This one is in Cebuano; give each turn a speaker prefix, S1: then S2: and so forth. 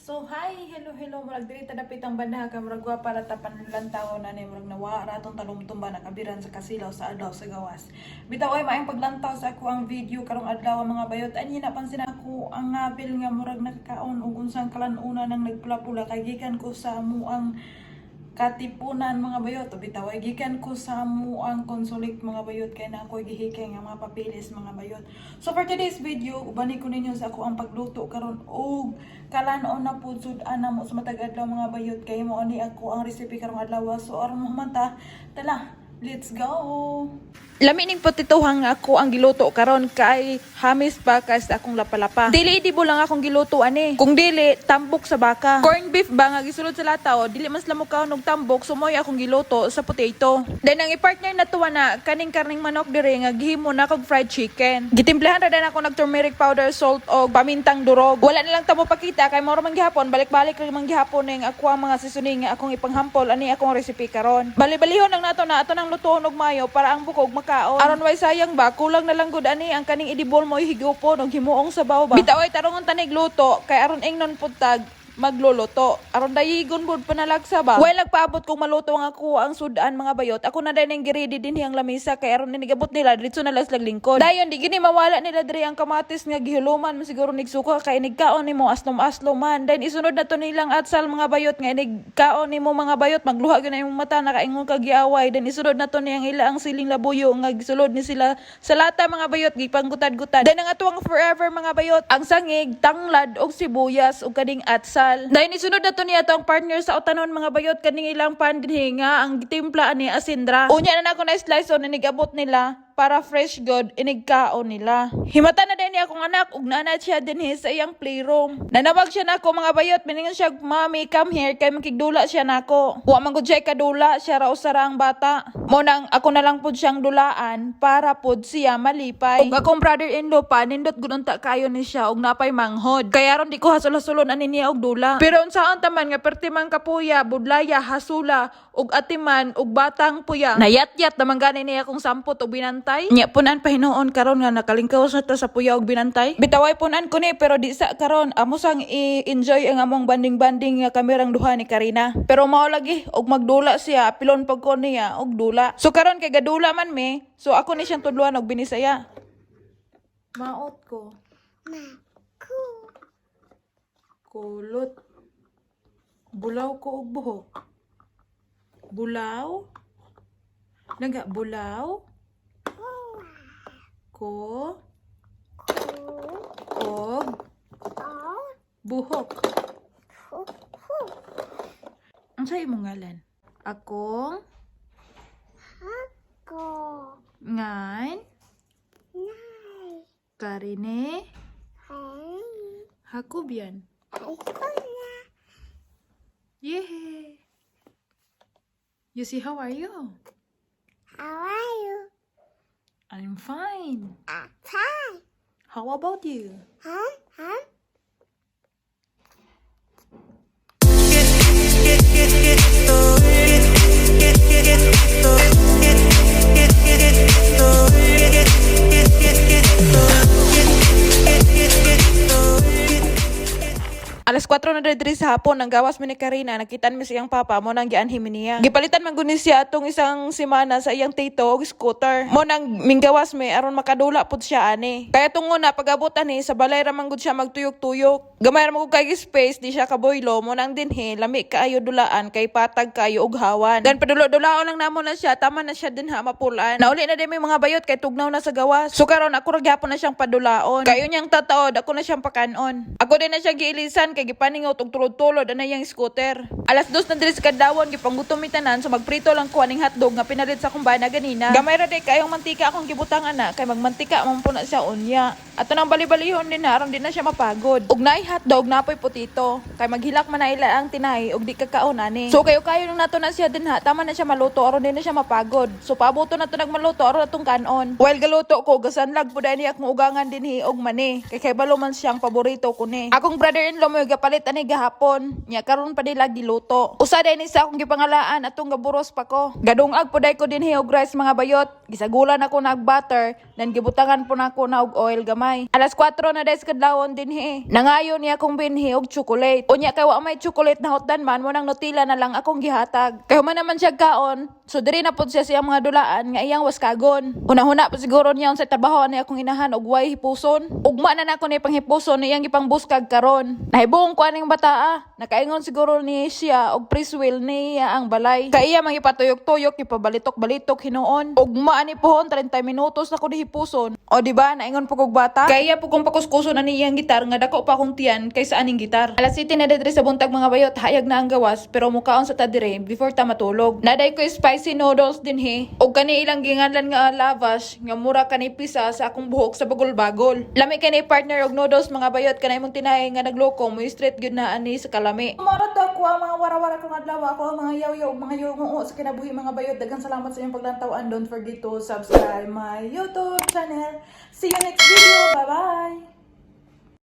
S1: So hi, hello, hello, murag diri ta dapit ang banda ka, murag wa para ta panlantaw na ni, murag nawa ra atong talumtumba, nakabiran sa kasilaw sa adlaw sa gawas. Bitaw ay maayong paglantaw sa ako ang video karong adlaw, mga bayot. Anyi napansin ako ang ngabil nga murag nakakaon og unsang kalan-una nang nagpula-pula kay gikan ko sa amuang Katipunan, mga bayot. Bitaw ay gikan ko sa amuang consulate, mga bayot, kay na ako'y gihikay nga mga papilis, mga bayot. So for today's video, ubani ko ninyo sa ako ang pagluto karon og kalan-on na pud sud-an namo sa matag adlaw, mga bayot, kay mao ni ako ang recipe karong adlaw. So aron mo tala, let's go. Lami ning potitohang ako ang giluto karon kay hamis pa kay sa akong lapalapa. Dili edible lang akong giluto ani. Kung dili tambok sa baka. Corn beef ba nga gisulod sa lata o dili man sila mokaon og tambok, so mo'y akong giluto sa potato. Then ang i-partner na tuwa na kaning karning manok dire nga gihimo na kog fried chicken. Gitimplahan ra din ako nag turmeric powder, salt og pamintang durog. Wala na lang ta mo pakita kay mao ra man gihapon, balik-balik ra man gihapon ning ako ang mga seasoning nga akong ipanghampol ani akong recipe karon. Bali-balihon lang nato na ato nang lutoon og mayo para ang bukog makaon. Aron way sayang ba, kulang na lang gud ani ang kaning edible mo higupon og himuong sabaw ba. Bitaw ay tarungon tanig luto kay aron ingnon pud tag magluluto. Aron dayigon pud panalagsa ba. While nagpaabot kong maluto ang ako ang sudan, mga bayot, ako na din ang giready din ang lamisa kay aron inigabot nila diretso na lang sila lingkod. Dayon di gini mawala nila diri ang kamatis nga gihuluman man siguro nigsuka kay inigkaon nimo aslom-aslom man. Then isunod na to nilang atsal, mga bayot, nga inigkaon nimo, mga bayot, magluha gyud na imong mata, nakaingon kag giaway. Then isunod na to niyang ila ang siling labuyo nga gisulod ni sila sa lata, mga bayot, gipanggutad-gutad. Then ang atuang forever, mga bayot, ang sangig, tanglad og sibuyas ug kaning atsal. Dayon isunod na to niya to ang partner sa utanon, mga bayot, kaning ilang pan dinhi nga ang gitimpla ani asindra. Unya na nako na slice on inigabot nila para fresh good inigkaon nila. Himata na din niya akong anak ug naa siya dinhi sa iyang playroom. Nanawag siya nako, mga bayot, miningon siya, "Mommy, come here," kay makigdula siya nako. Wa man gud siya kadula, siya ra usa ra ang bata. Mo nang ako na lang pud siyang dulaan para pud siya malipay. Ug akong brother-in-law pa nindot gud unta kayo ni siya og napay manghod. Kaya ron di ko hasul-hasulon ani niya og dula. Pero unsaon ta man nga perti man kapuya, budlaya, hasula ug atiman ug batang puya. Nayatyat naman gani niya akong sampot og binantay. Nya punan pa hinuon karon nga nakalingkaw sa ta sa puya og binantay. Bitaway punan ko ni pero di sa karon, amo sang i-enjoy ang among banding-banding nga kamerang duha ni Karina. Pero mao lagi og magdula siya, pilon pag ko niya og dula. So karon kay gadula man mi, so ako ni siyang tudluan og binisaya. Maot ko. Kulot. Bulaw ko og buhok. Bulaw? Naga bulaw? Ko? Og buhok. Ang sa imong ngalan? Akong ngan Karine Hakubian. Yeah. You see, how are you?
S2: How are you?
S1: I'm fine.
S2: I'm fine.
S1: How about you?
S2: Huh? Huh?
S1: Alas 4 na diri sa hapon, ang gawas mi ni Karina, nakitaan mi sa iyang papa, mo nang gianhi mi niya. Gipalitan man gud ni siya atong isang semana sa iyang tito og scooter. Mo nang minggawas mi aron makadula pud siya ani. Kaya tungo na pag-abot ani sa balay ra man gud siya magtuyok-tuyok. Gamay ra man gud kay space, di siya kaboylo, mo nang dinhi lami kaayo dulaan kay patag kaayo og hawan. Dan padulo-dulaon lang namo na siya, tama na siya dinha mapulan. Nauli na din may mga bayot kay tugnaw na sa gawas. So karon ako ra gyapon na siyang padulaon. Kayo niyang tataod, ako na siyang pakanon. Ako din na siya giilisan kay gipaningot og tulod-tulod ana iyang scooter. Alas 2 na diri sa kadlawon, gipanggutom mi tanan, so magprito lang ko aning hotdog nga pinalit sa akong bana ganina. Gamay ra day kayong mantika akong gibutang ana kay magmantika man po na siya unya. Ato nang bali-balihon din na aron di na siya mapagod. Ug naay hotdog, napoy potito kay maghilak man na ila ang tinay ug di kakaon ani. So kayo kayo nang nato na siya din ha, tama na siya maluto aron di na siya mapagod. So paaboto na to nagmaluto aron atong kanon. While galuto ko, gasanlag pud ani akong ugangan dinhi og mani kay balo man siyang paborito ko ni. Akong brother-in-law mo gapalit ani gahapon. Nya karon pa nila giluto. Usa day ni sa akong gipangalaan atong gaburos pa ko. Gadungag pud ko dinhi og rice, mga bayot. Gisagulan ako nag butter, then gibutangan po nako na og oil gamay. gamay. Alas 4 na des kadlawon dinhi. Nangayo niya akong binhi og chocolate. Unya kay wa may chocolate na hotdan man mo nang Nutella na lang akong gihatag. Kay human naman siya kaon, so diri na pud siya siyang mga dulaan nga iyang waskagon. Una-huna pa siguro niya sa trabaho ni akong inahan og way hipuson. Ugma na nako ni panghipuson iyang gipangbuskag karon. Nahibong ko aning bata ah. Nakaingon siguro ni siya og preswell niya ang balay. Kay iya mangipatuyok-tuyok, ipabalitok-balitok hinuon. Ugma ani pohon 30 minutos na ko hipuson. O di ba naingon po kog bata? Kay iya po kong pakuskuson ani iyang gitar nga dako pa akong tiyan kaysa aning gitar. Alas 7 na diri sa buntag, mga bayot, hayag na ang gawas pero mukaon sa ta dire before ta matulog. Naday ko spicy noodles dinhi og kani ilang ginganlan nga lavash nga mura kani pisa sa akong buhok sa bagol-bagol. Lami kani partner og noodles, mga bayot, kanay mong tinahi nga nagloko mo straight gyud na ani sa kalami. Mara to ako ang mga warawara kong adlaw, ako ang mga yaw-yaw, mga yungo sa kinabuhi, mga bayot. Daghang salamat sa inyong paglantaw and don't forget to subscribe my YouTube channel. See you next video. Bye bye.